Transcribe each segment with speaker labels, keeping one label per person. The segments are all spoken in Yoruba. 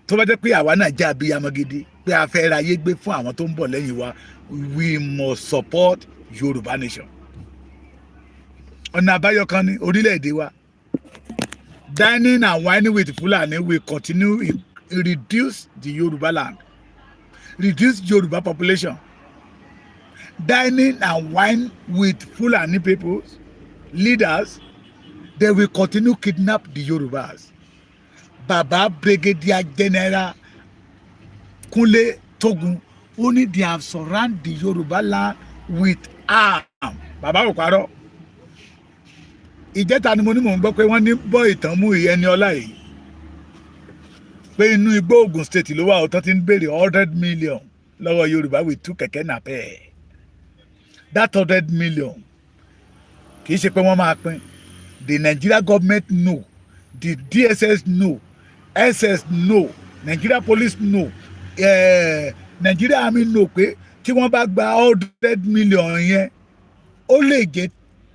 Speaker 1: Tó bá jẹ́ pé àwa náà jẹ́ abiyamọ gidi, pé a fẹ́ ra ayé gbé fún àwọn tó ń bọ̀ lẹ́yìn wa, we must support Yorùbá nation. Ọ̀nà àbáyọ kan ní orílẹ̀-èdè wa. Dining and wining with Fulani will continue in reduce the Yoruba land, reduce Yoruba population. Dining and wine with Fulani people leaders, they will continue kidnap the Yorubas. Baba Brigadier General Kunle Togun ó ní they have surrounded the Yoruba land with arm. Bàbá ò parọ́. Ìjẹta ni mo ní mò ń gbọ́ pé wọ́n ní bọ́ ìtàn mú ìyẹn ní ọlá yìí, pé inú igbó Ògùn State ló wà ó, tán ti ń béèrè 100 million lọ́wọ́ Yorùbá with two kẹ̀kẹ́ napep. That 100 million, kì í ṣe pé wọ́n máa pín. The Nigeria government know, the DSS know, SS know, Nigeria police know, Nigeria army know pé tí wọ́n bá gba 100 million yẹn, ó lè jẹ́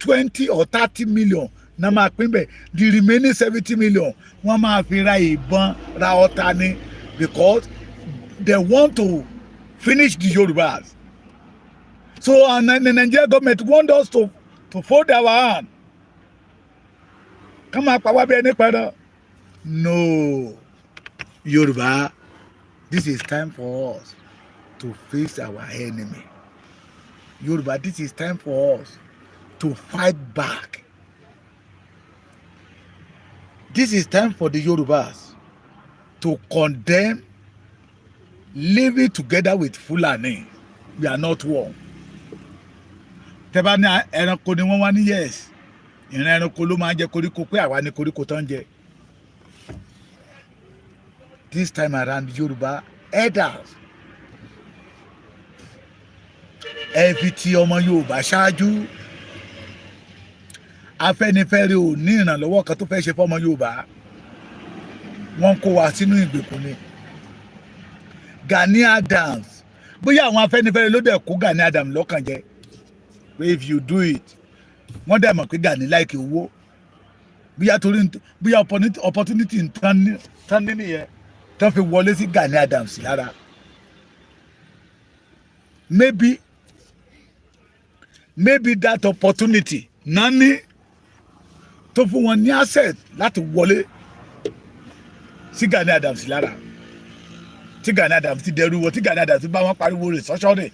Speaker 1: 20 or 30 million náà máa pín bẹ́ẹ̀. The remaining 70 million, wọ́n máa fi ra ìbọn, ra ọta ni, because they want to finish the Yorubas. So, and the Nigeria government want us to fold our hand, ká máa pa wá bí ẹni pẹran. No, Yorùbá, this is time for us to face our enemy. Yorùbá, this is time for us to fight back. This is time for the Yorubas to condemn living together with Fulani. We are not one. Tẹ́ bá ní ẹranko ni wọ́n wá ní, yes, ìran ẹranko ló máa ń jẹ koríko, pé àwa ní koríko tó ń jẹ. This time around, Yorùbá elders, ẹ fi ti ọmọ Yorùbá ṣáájú. Afẹ́nifẹ́re ò ní ìrànlọ́wọ́ kan tó fẹ́ ṣe fọ́mọ Yorùbá. Wọ́n kó wa sínú ìgbèkùn ni. Gani Adams, bóyá àwọn Afẹ́nifẹ́re ló dẹ̀ kó Gani Adams lọ́kàn jẹ pé if you do it, wọ́n dẹ̀ mọ̀ pé Gani like owó, bóyá torí bóyá opportunity tán ní nìyẹn tán fi wọlé sí Gani Adams lára. Maybe that opportunity nání tó fún wọn ní access láti wọlé sí Gani Adams lára, tí Gani Adams ti dẹrú wọ, tí Gani Adams ti bá wọn pariwo restructuring,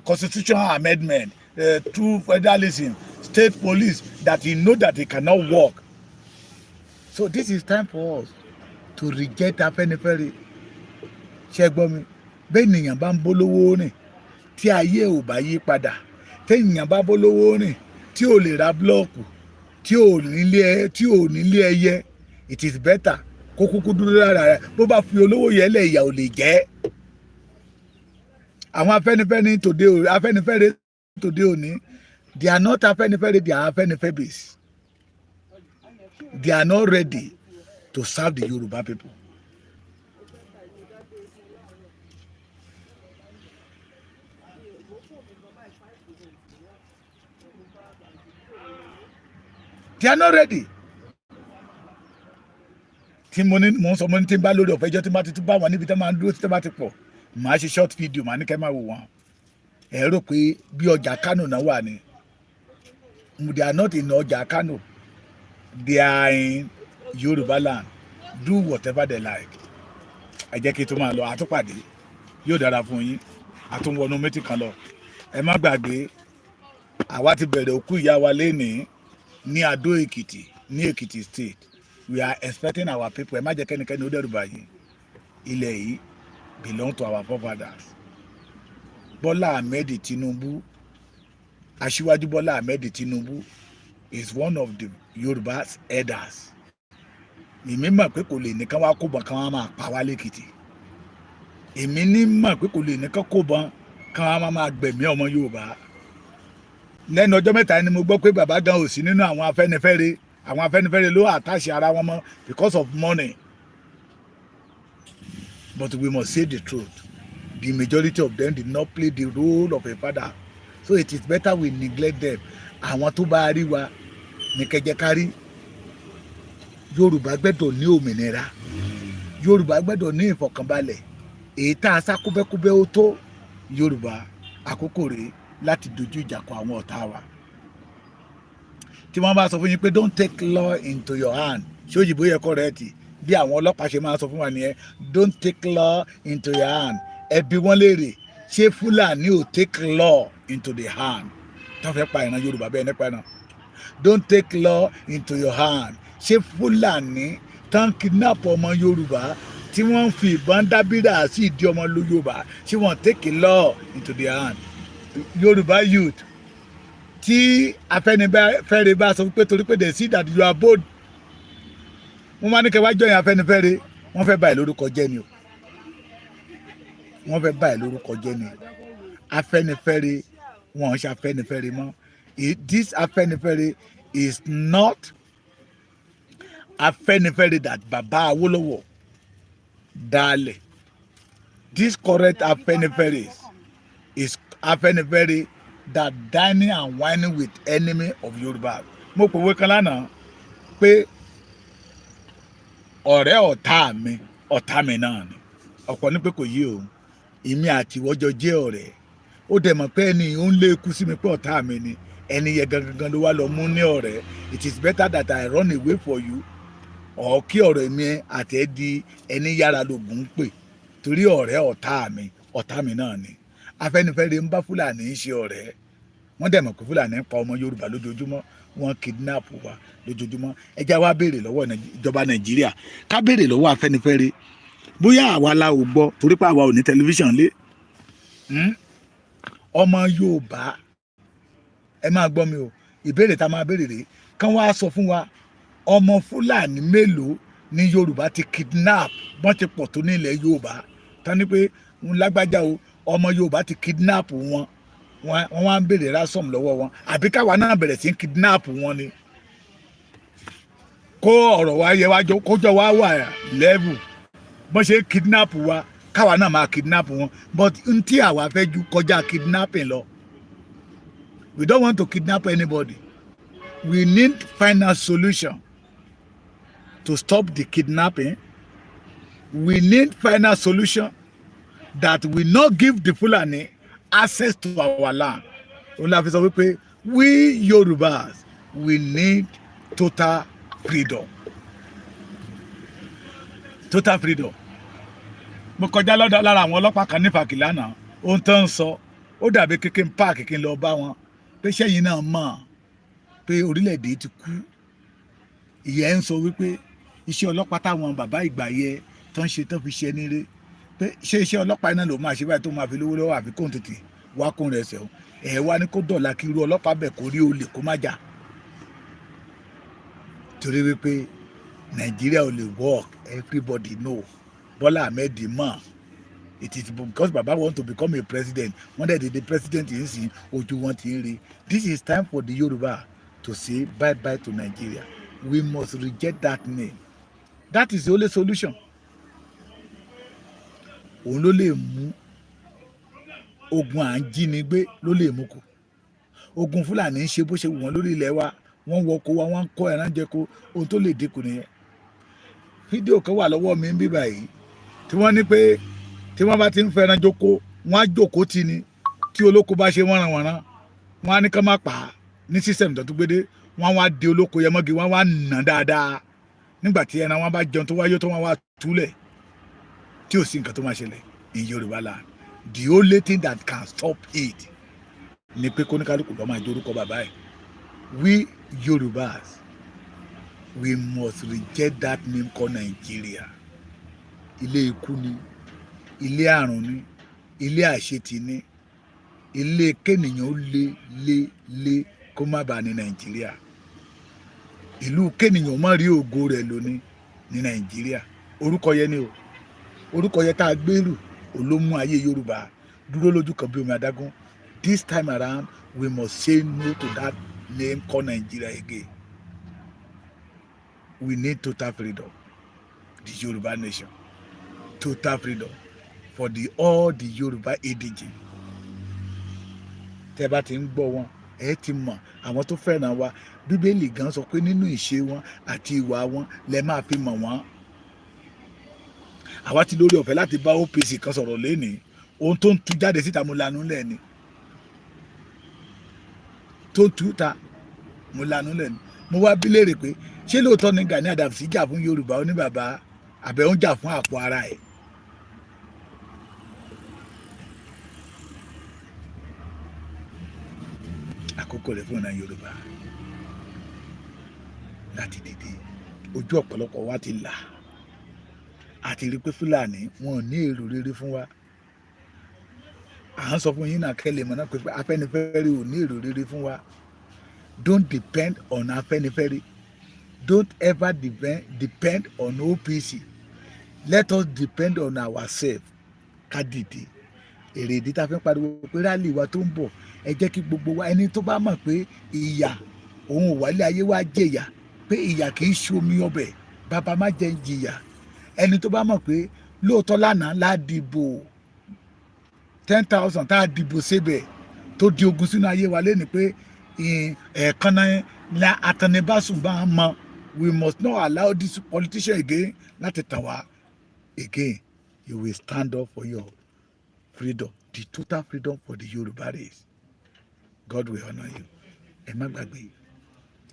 Speaker 1: constitutional amendment, true federalism, state police, that he know that he cannot work. So this is time for us to reject Afẹ́nifẹ́re. Ṣé gbọ́ mi? Bẹ́ẹ̀ nìyàn bá ń bólówó rìn, tí ayé ò bá yí padà, téèyàn bá bólówó rìn tí ò lè ra block, tí ò nílé ẹyẹ, it is better kó kúkú dúró lára rẹ. Bó bá fi olówó yẹn lẹ̀, ìyà ò lè jẹ́. Àwọn Afẹ́nifẹ́re tòde òní, Afẹ́nifẹ́re tòde òní, they are not Afẹ́nifẹ́re, they are Afẹ́nifẹ́bes. They are not ready to serve the Yoruba people. They are not ready. Tí mo ní mo ń sọ, mo ní tí n bá lórí ọ̀fẹ́ ìjọ tí n bá ti tún bá wọn níbi tí wọ́n máa ń dúró, tí wọ́n bá ti pọ̀, màá ṣe short video, màá ní kẹ́ máa wò wọ́n. Ẹ rò pé bí ọjà Kánò náà wà ní. They are not in ọjà Kánò, they are in Yorùbá land. Do whatever they like. Ẹ jẹ́ kí n tó máa lọ, àtúpàdé yóò dára fún yín. Àtúnwọnú méjì kan lọ. Ẹ má gbàgbé, àwa ti bẹ̀rẹ̀ òkú ìyá wa lénìí ní Adó Èkìtì, ní Èkìtì State. We are expecting our people. Ẹ má jẹ́ kẹ́nikẹ́ni ó dẹ́rù bà yín. Ilẹ̀ yìí belong to our forefathers. Bọ́lá Ahmed Tinubu, Aṣíwájú Bọ́lá Ahmed Tinubu is one of the Yorùbá elders. Èmi mọ̀ pé kò lè nìkan wá kó bọ̀ kán wá máa pa wá lẹ́kìtì. Èmi ní mọ̀ pé kò lè nìkan kó bọ̀ kán wá máa gbẹ̀mí ọmọ Yorùbá. Lẹ́nu ọjọ́ mẹ́ta ni mo gbọ́ pé bàbá gan ò sí nínú àwọn Afẹ́nifẹ́re. Àwọn Afẹ́nifẹ́re ló àtàṣe ara wọn mọ́ because of money. But we must say the truth, the majority of them did not play the role of a father, so it is better we neglect them. Àwọn tó bá rí wa ní kẹjẹ kárí. Yorùbá gbẹ́dọ̀ ní òmìnira. Yorùbá gbọ́dọ̀ ní ìfọ̀kànbalẹ̀. Èyí tá a sá kúbẹ́kúbẹ́ ó tó. Yorùbá, àkókò rèé láti dojú ìjà kọ àwọn ọ̀tá wa. Tí wọ́n bá sọ fún yín pé, "Don't take law into your hand," ṣé òyìnbó yẹ correct? Bí àwọn ọlọ́pàá ṣe máa sọ fún wa nìyẹn, "Don't take law into your hand." Ẹ bi wọ́n léèrè, ṣé Fúlàní ò take law into the hand tó fẹ́ pa ìran Yorùbá bẹ́ẹ̀ nípa náà? "Don't take law into your hand." Ṣé Fúlàní tán kidnap ọmọ Yorùbá, tí wọ́n ń fi ìbọn dábìrà sí ìdí ọmọ Yorùbá, ṣé wọ́n take law into their hand? Yorùbá youth, tí Afẹ́nifẹ́re bá sọ pé torí pé they see that you are bold, wọ́n máa ní kẹ́ wá join Afẹ́nifẹ́re, wọ́n fẹ́ báyìí lórúkọ jẹ́ ni o. Wọ́n fẹ́ báyìí lórúkọ jẹ́ ni. Afẹ́nifẹ́re, wọ́n ń ṣe Afẹ́nifẹ́re mọ́. This Afẹ́nifẹ́re is not Afẹ́nifẹ́re that Baba Awólọ́wọ̀ dálẹ̀. This correct Afẹ́nifẹ́re is Afẹ́nifẹ́re that dining and wining with enemy of Yorùbá. Mo pòwe kan lánàá pé ọ̀rẹ́ ọ̀tá mi, ọ̀tá mi náà ni. Ọ̀pọ̀ ní pé kò yí òun. Èmi àti ìwọ́jọ jẹ́ ọ̀rẹ́, ó dẹ̀ mọ̀ pé ẹni ó ń lé ikú sí mi pé ọ̀tá mi ni. Ẹni yẹn gangan ló wá lọ mú ní ọ̀rẹ́. It is better that I run away for you or kí ọ̀rọ̀ mi àti ẹ di ẹni yára lògùn ń pè, torí ọ̀rẹ́ ọ̀tá mi, ọ̀tá mi náà ni. Afẹ́nifẹ́re ń bá Fúlàní ṣe ọ̀rẹ́. Wọ́n dẹ̀ mọ̀ pé Fúlàní ń pa ọmọ Yorùbá lójoojúmọ́, wọ́n kidnap wa lójoojúmọ́. Ẹ já wa béèrè lọ́wọ́ ìjọba Nàìjíríà, ká béèrè lọ́wọ́ Afẹ́nifẹ́re, bóyá àwa la ò gbọ́ torí pé àwa ò ní tẹlifíṣàn lé. Ọmọ Yorùbá, ẹ máa gbọ́ mi o. Ìbéèrè tá a máa béèrè rèé: kán wá sọ fún wa, ọmọ Fúlàní mélòó ní Yorùbá ti kidnap? Wọ́n ti pọ̀ tó nílẹ̀ Yorùbá tán ní pé ń lágbájá o, ọmọ Yorùbá ti kidnap wọn, wọ́n wá ń béèrè ransom lọ́wọ́ wọn, àbí káwa náà bẹ̀rẹ̀ sí kidnap wọn ni, kó ọ̀rọ̀ wa yẹ wájọ, kójọ wa wà level. Bọ́n ṣe kidnap wa, káwa náà máa kidnap wọn. But n tí àwa fẹ́ ju kọjá kidnapping lọ. We don't want to kidnap anybody. We need final solution to stop the kidnapping. We need final solution that will not give the Fulani access to our land. Òun la fi sọ wípé we Yorubas, we need total freedom, total freedom. Mo kọjá lọ́dọ̀ lára àwọn ọlọ́pàá kan ní Ìfàkì lánàá. Ohun tó ń sọ, ó dàbí kékeré páàkì kí n lọ bá wọn pé sẹ́yìn náà mọ̀ pé orílẹ̀-èdè ti kú. Ìyẹn ń sọ wípé iṣẹ́ ọlọ́pàá táwọn bàbá ìgbà yẹ tó ń ṣe, tó fi ṣe nílé, pé ṣé iṣẹ́ ọlọ́pàá iná ló máa ṣe báyìí tó máa fi lówó lọ́wọ́, àfi kóun tètè wá kún rẹ̀ sẹ́wọ̀n ẹ̀ wá ní kó dọ̀la kí irú ọlọ́pàá bẹ̀ kó rí olè kó má jà, torí wípé Nàìjíríà ò lè work. Everybody know, Bọ́lá Ahmed mọ̀. It is because Baba want to become a president. Wọ́n dẹ̀ dìde president yìí sìn, ojú wọn ti ń rí. This is time for the Yoruba to say bye bye to Nigeria. We must reject that name. That is the only solution. Òun ló lè mú ogun à ń jínigbé, ló lè mú kù ogun Fúlàní ń ṣe bó ṣe wù wọ́n lórí ilẹ̀ wa. Wọ́n wọkọ̀ wa, wọ́n ń kọ́ ẹran jẹko. Ohun tó lè dínkù nìyẹn. Fídíò kan wà lọ́wọ́ mi ń bí báyìí tí wọ́n ní pé tí wọ́n bá ti ń fẹ́ràn jókòó, wọ́n á jókòó tì ní. Tí olóko bá ṣe wọ́nranwọ̀nran, wọ́n á ní ká má pa á ní system tó tún gbédé. Wọ́n á wá di olóko yẹn mọ́gi, wọ́n á wá nà dáadáa. Nígbà tí ẹran wọn bá jẹun tó wáyé tó, wọ́n wá túlẹ̀ tí ò sí nǹkan tó máa ṣẹlẹ̀ in Yorùbá land. The only thing that can stop it ni pé kóníkálukú lọ́ọ́ máa jórúkọ bàbá ẹ̀. We Yorùbás, we must reject that name called Nigeria. Ilé ikú ni, ilé àrùn ni, ilé àṣetì ni, ilé kéèyàn ó lé lé lé kó má bàa ní Nàìjíríà. Ìlú kéèyàn má rí ògo rẹ̀ lónìí ní Nàìjíríà. Orúkọ yẹn ni o, orúkọ yẹn tá a gbèrú olómú ayé Yorùbá dúró lójú kan bí omi adágún. This time around, we must say no to that name called Nigeria again. We need total freedom, the Yoruba nation, total freedom for the all the Yoruba ADG. Tẹ́ bá ti ń gbọ́ wọn, ẹ ti mọ̀ àwọn tó fẹ́ràn wa. Bíbélì gan sọ pé nínú ìṣe wọn àti ìwà wọn lẹ máa fi mọ̀ wọ́n. Àwa ti lórí ọ̀fẹ́ láti bá OPC kan sọ̀rọ̀ lénìí. Ohun tó ń tú jáde síta, mo lanu lẹ̀ ni. Tó ń tú ta, mo lanu lẹ̀ ni. Mo wá bí léèrè pé ṣé lóòótọ́ ni Gani Adams jà fún Yorùbá? Oníbàbá àbẹ̀ ń jà fún àpò ara ẹ̀. Àkókò rẹ̀ fún ìran Yorùbá láti dìde. Ojú ọ̀pọ̀lọpọ̀ wa ti là àti rí pé Fúlàní wọn ò ní èrò rere fún wa. À ń sọ fún yín náà kẹ́lẹ́ mọ̀ náà pé Afẹ́nifẹ́re ò ní èrò rere fún wa. Don't depend on Afẹ́nifẹ́re. Don't ever depend on OPC. Let us depend on ourselves. Ká dìde. Èrè ìdí tá a fi ń pariwo pé rally wa tó ń bọ̀, ẹ jẹ́ kí gbogbo wa, ẹni tó bá mọ̀ pé ìyà òun ò wálé ayé wá jẹ̀yà, pé ìyà kì í ṣomi ọbẹ̀, bàbá má jẹ́ ń jìyà. Ẹni tó bá mọ̀ pé lóòótọ́ lánàá la dìbò 10,000, tá a dìbò síbẹ̀ tó di ogun sínú ayé wa lẹ́nu pé ẹ̀ẹ̀kan náà la àtẹnibásùn bá a mọ. We must not allow this politician again láti tàn wá again. You will stand up for your freedom, the total freedom for the Yoruba race. God will honour you. Ẹ má gbàgbé,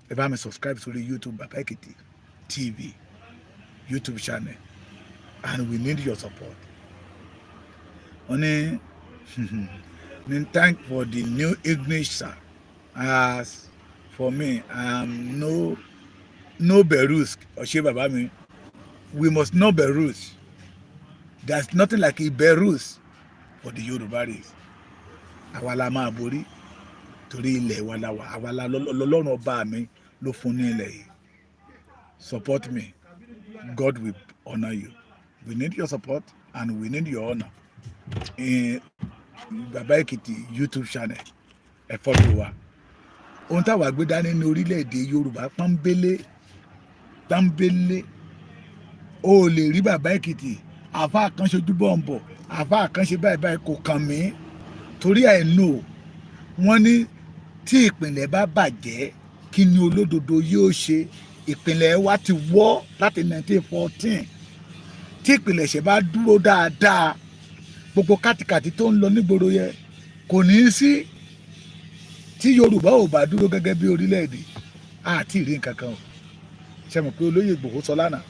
Speaker 1: ẹ bá mi subscribe sórí YouTube, Baba Ekiti TV YouTube channel, and we need your support. Wọ́n ní thank for the new English, sir. As for me, I am no berus. Ọ̀ṣẹ́ bàbá mi, we must not berus. There's nothing like a berus for the Yoruba race. Àwa la máa borí torí ilẹ̀ wa la wà. Àwa la lọ́lọ́run ọba mi ló fún ní ilẹ̀ yìí. Support me, God will honour you. We need your support and we need your honour in Baba Ekiti YouTube channel. Ẹ follow wa. Ohun táwa gbé dání ní orílẹ̀-èdè Yorùbá pọ́nbélé pọ́nbélé. O lè rí Bàbá Èkìtì, àfa kan ṣojú bọ̀m̀bọ̀, àfa kan ṣe báyìí báyìí, kò kàn mí torí ẹ̀ nù. Wọ́n ní tí ìpìlẹ̀ bá bàjẹ́, kí ni olódodo yóò ṣe? Ìpìlẹ̀ wa ti wọ́ láti 1914. Tí ìpìlẹ̀ṣẹ̀ bá dúró dáadáa, gbogbo kátìkàtì tó ń lọ nígboro yẹ kò ní í sí. Tí Yorùbá ò bá dúró gẹ́gẹ́ bí orílẹ̀-èdè, àti ìrí nǹkan kan o. Ṣe mọ̀ pé olóyè Ìgbòho sọ lánàá,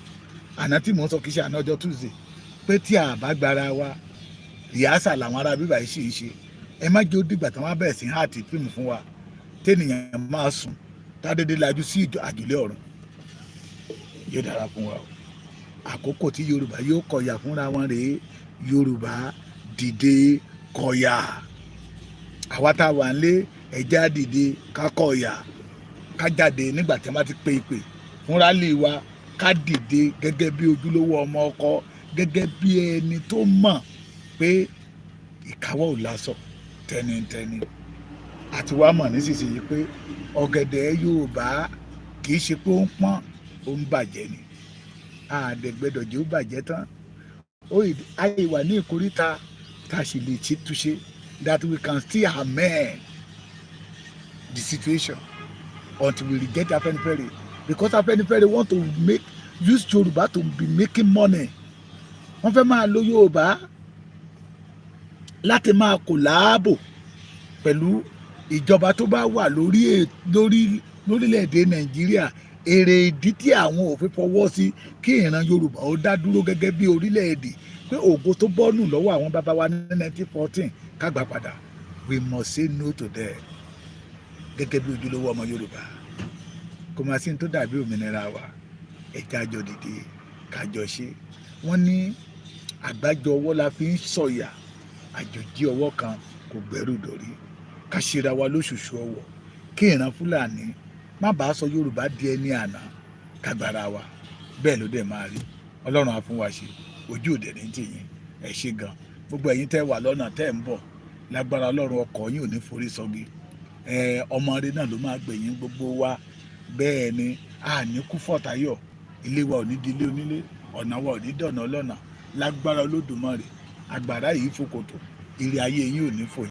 Speaker 1: àná tí mò ń sọ, kì í ṣe àná, ọjọ́ Tuesday, pé tí a bá gbára wa, rìásà làwọn ará bíbá yìí sì ń ṣe. Ẹ má jẹ́ ó dìgbà tí wọ́n bẹ̀rẹ̀ sí act fíìmù fún wa, tẹ́nìyàn máa sùn tádédé lajú sí àjùlé ọ̀run. Yóò dára fún wa o. Àkókò tí Yorùbá yóò kọ̀yà fúnra wọn rèé. Yorùbá, dìde kọ̀yà. Àwa tá a wà nílé, ẹ̀já dìde ká kọ̀yà, ká jáde nígbà tí wọ́n bá ti pè ìpè fún rally wa. Ká dìde gẹ́gẹ́ bí ojúlówó ọmọ ọkọ, gẹ́gẹ́ bí ẹni tó mọ̀ pé ìkáwọ́ ò lásọ̀ tẹnitẹni. Àti wá mọ̀ nísinsìnyí pé ọ̀gẹ̀dẹ̀ Yorùbá kì í ṣe pé ó ń pọ́n, ó ń bàjẹ́ ni. Àdẹ̀gbẹ́dọ̀jẹ́ ó bàjẹ́ tán. Ó ayé wà ní ìkóríta tá a sì lè ṣe túnṣe, that we can still amend the situation until we reject Afenifere, because Afenifere want to make use Yorùbá to be making money. Wọ́n fẹ́ máa lo Yorùbá láti máa kò láàbò pẹ̀lú ìjọba tó bá wà lórí lórí lórílẹ̀‐èdè Nàìjíríà. Èrè ìdí tí àwọn ò fi fọwọ́ sí kí ìran Yorùbá ó dá dúró gẹ́gẹ́ bí orílẹ̀-èdè, pé ògo tó bọ́nù lọ́wọ́ àwọn bàbá wa ní 1914, ká gbà padà. We must say no to them gẹ́gẹ́ bí ojúlówó ọmọ Yorùbá. Kò máa sí ní tó dàbí òmìnira wa. Ẹ̀jẹ̀ àjọ dìde, kájọ ṣe. Wọ́n ní àgbájọ ọwọ́ la fi ń sọ̀yà, àjòjì ọwọ́ kan kò gbẹ́rù dòrí. Ká ṣera wa lóṣùṣù ọwọ̀, kí ìran Fúlàní má bàa sọ Yorùbá di ẹni àná. Kágbára wa, bẹ́ẹ̀ ló dẹ̀ máa rí. Ọlọ́run á fún wa ṣe. Ojú òde ní tìyín. Ẹ ṣe gan, gbogbo ẹ̀yin tẹ́ wà lọ́nà tẹ́ ń bọ̀. Lágbára Ọlọ́run, ọkọ̀ yín ò ní forí sọgi. Ẹ ọmọ rẹ náà ló máa gbẹ̀yìn gbogbo wa. Bẹ́ẹ̀ ni, a ní kú fọ̀tayọ̀. Ilé wa ò ní di ilé onílé, ọ̀nà wa ò ní dọ̀nà ọlọ́nà. Lágbára Olódùmarè, àgbàrá yìí fòkòtò, ire ayé yín ò ní fò.